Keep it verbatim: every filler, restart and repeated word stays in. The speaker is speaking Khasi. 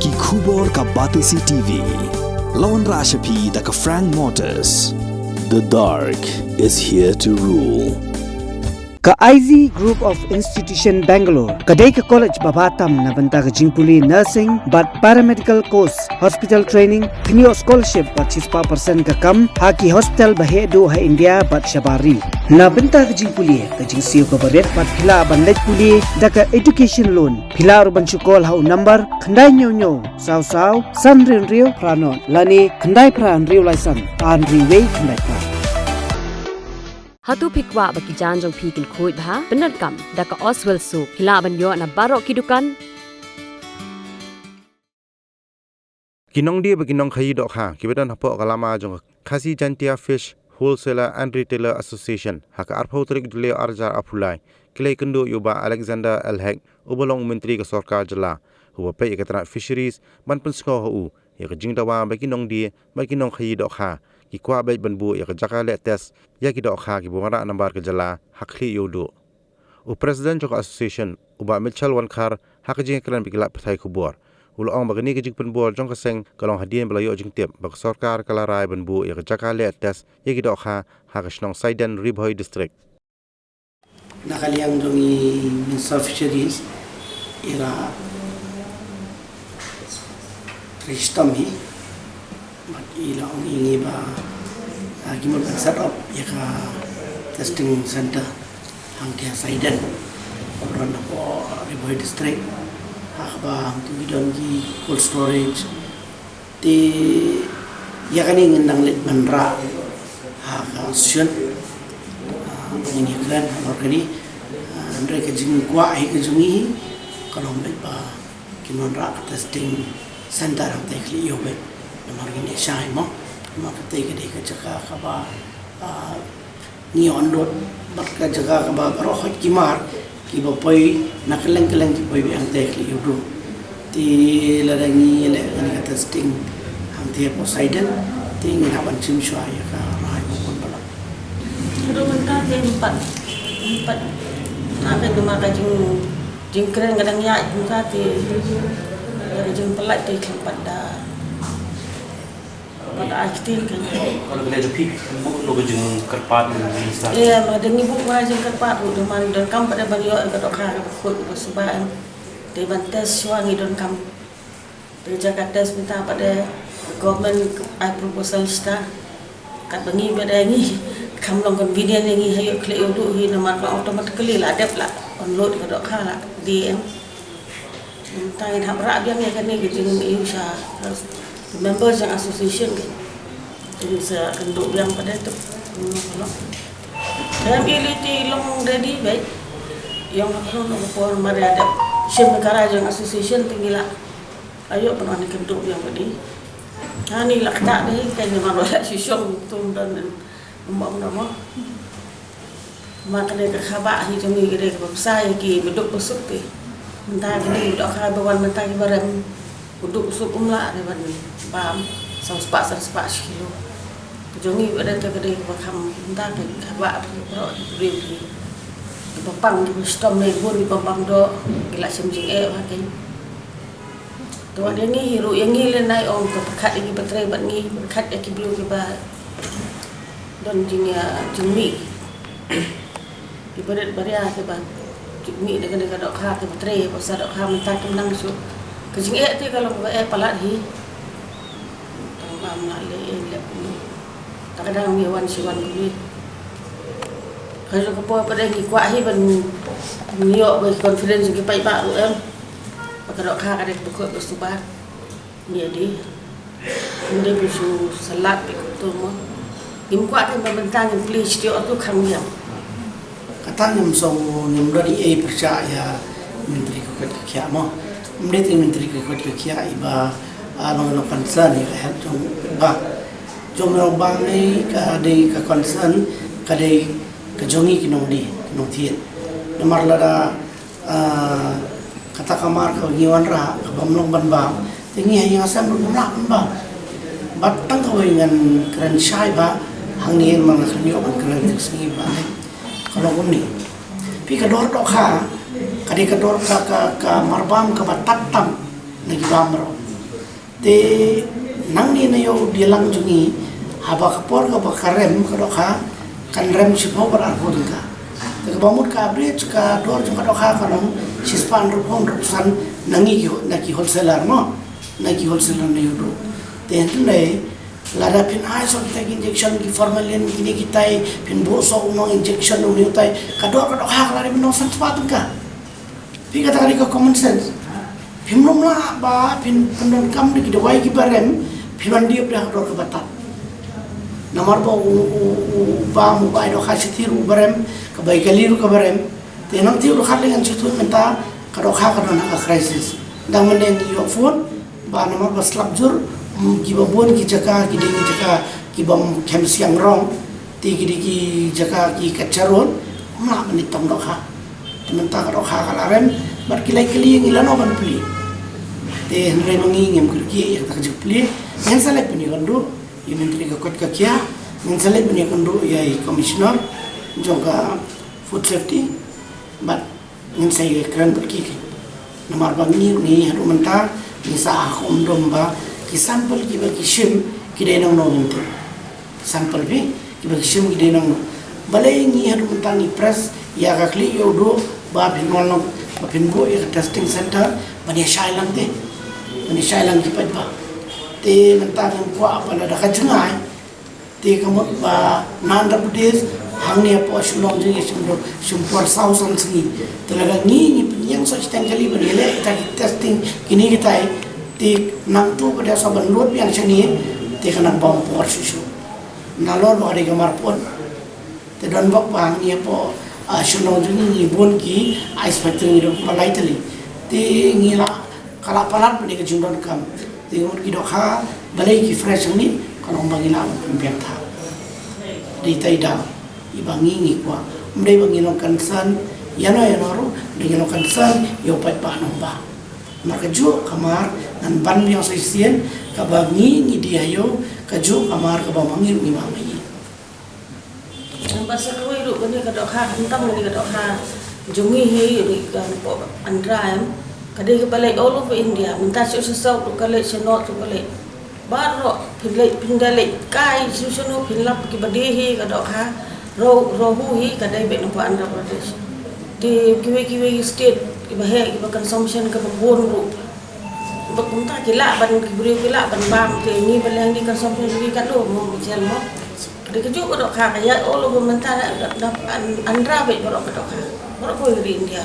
Ki khubor ka Batesi T V. La wanrah sha phi da ka Frank Motors. The dark is here to rule. Ka I Z Group of Institution Bangalore ka dei ka college ba bha tam na bynta ka jingpule nursing bad paramedical course, hospital training, kynjoh scholarship bad shispah percent ka kam ha ki hospital ba heh duh ha India bad shabar ri. Na bynta ka jingpule ka jingsiew kaba rit bad phi lah ban leit pule da ka education loan. Phi lah ruh ban shu call ha u number khyndai hynñiew hynñiew saw saw san hynriew hynriew phra nod lane khyndai phra hynriew lai san ar hynriew wei khyndai phra. Hato phi kwah ba ki jaiñ jong phi kin khuid bha? Pyndonkam da ka Oswell Soup. Phi lah ban ïoh na baroh ki dukan. Ki nongdie bad ki nongkhaii dohkha kiba don hapoh ka lama jong ka Khasi Jaintia Fish Wholesaler and Retailer Association ha ka arphew tarik Jylliew arhajar arphew lai ki la ïakynduh ïa u Bah Alexander L Hek, uba long u Myntri ka Sorkar Jylla uba peit ïa ka tnat Fisheries, ban pynsngew ha u ïa ka jingdawa ba ki nongdie bad ki nongkhaii dohkha ki kwah beit ban buh ïa ka jaka leh test ïa ki dohkha kiba wanrah nambar ka jylla ha Khlieh Ïewduh. U President jong ka Association, u Bah Mitchell Wankhar, ha ka jingïakren bad ki lad pathai khubor, u la ong ba kane ka jingpynbor jong ka seng ka long hadien ba la ïoh jingtip ba ka sorkar ka la rai ban buh ïa ka jaka leh test ïa ki dohkha ha ka shnong Saiden, Ri Bhoi District. Na ka liang jong i Minister of Fisheries, i la trei shitom hi. Bad i la ong ïa ngi ba, ah, ki mut ban set up ïa ka testing center hangtei ha Saiden, kaba don hapoh Ri Bhoi District, ha kaba hangto ki don ki cold storage. Te ïa kane ngin nang leit ban rah ha ka session, ah, ba ngin ïakren halor kane, ah, hynrei ka jingkwah hi ka jong ngi hi ka long beit ba kin wanrah ka testing center hangtei Khlieh Ïewduh. Namar ngin ïa shai mo, namar katei ka dei ka jaka kaba, ah, ngi ïoh lut bad ka jaka kaba baroh hoi ki mar kiba poi na kylleng kylleng ki poi beit hangtei Khlieh Ïewduh. Te lada ngi leh kane ka testing hangtei hapoh Saiden, te ngin hap ban shim shuwa ïa ka rai ba bun balang. Ka dei mynta te em pat, em pat na ka, namar ka jing jingkren ka dang ïaid mynta te, ïa ka jingpyllait te khlem pat da, pat da ai ktien kan. Ka dei ka jingpyllait, buh noh ka jingkyrpad Minister. Ïa, ma dang ngi buh noh ka jingkyrpad ruh, dei ma ngi donkam pat ban ïoh ka dohkha kaba khuid kaba suba em. Te ban test shuwa ngi donkam. Te jaka test mynta pat de government ai proposal shata. Katba ngi pat de ngi kam long convenient ïa ngi ha ïoh Khlieh Ïewduh hi namar ka automatically la dep la unload ka dohkha la D M. Mynta ngin hap rah biang ïa kane ka jingïohi sha member jong association ka. Te ngin sa kynduh biang pat de tu. Em, i lei te long ready beit. Ïong ha kano kano ka por mar ïa dep shim ka rai jong association te ngi la Ayo pynwan ïa kynduh biang bad i. Ani la ktah dei, kane ma la shu shong tum don ym ong na mo. Ma kane ka kaba hi jong ngi ka dei kaba bsa ïa ki ba duk ba suk te. Mynta kine ki ba dohkha ba wan mynta kiba rem. Ba duk ba suk ym lah re ban bam. Saw spah, saw spah shi kilo. Ka jong ngi ba dei te ka dei kaba kham mynta ka kaba ba ki briew ki. Kiba pang kiba shitom ne bun kiba bam doh. Ki la shem jingeh ba ki. Te wat ïa ngi hi ruh, ïa ngi lehse ong ka pyrkhat ïa ki ba trei bad ngi, pyrkhat ïa ki briew kiba don jing, ïa, jingmih. Ki barit baria kiba jingmih da kane ka dohkha kiba trei, ba sa dohkha mynta kim nang shuh. Ka jingeh te ka long kaba eh palat hi. Tang ba ym lah leh eh leh kumne. Ta ka dang ngi wan shi wan kumne. Ka jong ka por pat de ngi kwah hi ban ïoh ba confidence ki paidbah ruh em. Ba ka dohkha ka dei kaba khuid ba suba. Ngi ïa dei. Ngi dei ban shu sa lad beit kumto mo. Ngim kwah kan ba mynta ngin plie sha ïoh tu khang biang. Kata ngim sngewthuh, ngim don ei ei pyrshah ïa Myntri ka koit ka khiah mo. Ym dei tang Myntri ka koit ka khiah iba, ah, long long concern ïa ka health jong ba. Jong ngi ba ngi ka dei ka concern ka dei ka jong ngi ki nongdie, ki nongthied. Namar lada, ah, kata ka mar ka ngi wanrah ka bym long ban bam, te ngi ha ïing ha sem ruh ngim lah ban bam. Bad tang kawei ngan kren shai ba hangne man nga khlem ïoh ban kren tik sngi ba ne. Ka long kumne. Phi ka dor dohkha ka dei ka dor ka, ka, ka mar bam kaba tad tam na ki bam baroh. Te nangne na ïew dieng lang jong ngi, haba ka por kaba ka rem ka dohkha kan rem shiphew bad arphew tyngka. Te kaba mut ka average ka dor jong ka dohkha ka long shispah hynriewphew hynriewphew san na ngi ki, na ki wholesaler mo, na ki wholesaler na ïewduh. Te hynrei lada phin ai shuh kita ki injection, ki Formalin, kine kitai, phin buh shuh u nong injection, u nongtai, ka dor ka dohkha ka la dei ban long san spah tyngka. Phi, kata ka dei ka common sense. Phim lah ba phin pyndonkam da ki dawai kiba rem, phin wan dep da ka dor kaba tad. Namar ba u, u, u bam, u bai dohkha shi thir u ba rem, ka bai kali ruh kaba rem. Te nangta u dohkha lei ngan shu tuid mynta, ka dohkha ka don ha ka crisis. Dang mynne ngi ïoh phone ba namar ba slap jur, mm, kiba bun ki jaka ki dei ki jaka kiba khem siang rong, te ki dei ki jaka ki kacharun, ym lah ban ïatong dohkha. Te mynta ka dohkha ka la rem bad ki la ïakylli ïa ngi lano ban plie. Te hynrei ma ngi ngim kyrkieh ïa kata ka jingplie. Ngin sa leit ban ïakynduh ïa u Myntri ka koit ka khiah, ngin sa leit ban ïakynduh ïa i Commissioner jong ka Food Safety bad ngin sa ïakren bad ki. Namar ba ngi, ngi haduh mynta ngi sa ïakhun dom ba ki sample kiba ki shim ki dei nangno mynta. Sample phi, kiba ki shim ki dei nangno. Balei ngi haduh mynta ngi press ïa ka khlieh ïewduh ba phin wan lang, ba phin buh ïa ka testing center ban ïa shai lang te, ban ïa shai lang ki paidbah. Te mynta ngim kwah ba lada ka jngai, te ka mut ba nine days hangne hapoh Shillong jong ngi shim dor, shim por saw san sngi. Te lada ngi, ngi pynïeng shuh shiteng kali ban ïaleh kita ki testing kine kitai, te nangta pat da sa ban lut biang shane, te kan nang bam por shuh shuh. Nalor ba ka dei ka marpun. Te don bok ba ngi hapoh, ah, Shillong jong ngi, ngi bun ki ice factory, ngi don kumba lai tylli. Te ngi la, ka la palat ba dei ka jingdonkam. Te ngut ki dohkha, balei ki fresh hangne, ka long ba ngi lah ban pynbiang tha. Dei tai da iba ngi, ngi kwah. Ym dei ba ngi long concern ïano ïano ruh, dei ngi long concern ïa u paidbah nongbah. Namar kajuh ka mar ngan ban biang sa shisien, kaba ngi, ngi die ha ïew, kajuh ka mar kaba ma ngi ruh ngi mad ma ïing. Namar sa kawei ruh kane ka dohkha, khamtam kane ka dohkha jong ngi hi ruh ka hapoh Andhra em, ka dei kaba leit all over India. Mynta sha South ruh ka leit, sha North ruh ka leit. Baroh phin leit, phin da leit kai sha shano, phin lap kiba die hi ka dohkha, Roh-, Rohu hi ka dei beit na hapoh Andhra Pradesh. Te kiwei kiwei state kiba heh, kiba consumption kaba bun ruh. Ba kumta ki lah ban, ki briew ki lah ban bam, te ngi ba leng ngi consumption ngi katno mo, ngi sel mo. Ka dei kajuh ka dohkha ka ïaid all over mynta na, na, na An-, Andhra beit baroh ka dohkha. Baroh kawei ka ri India.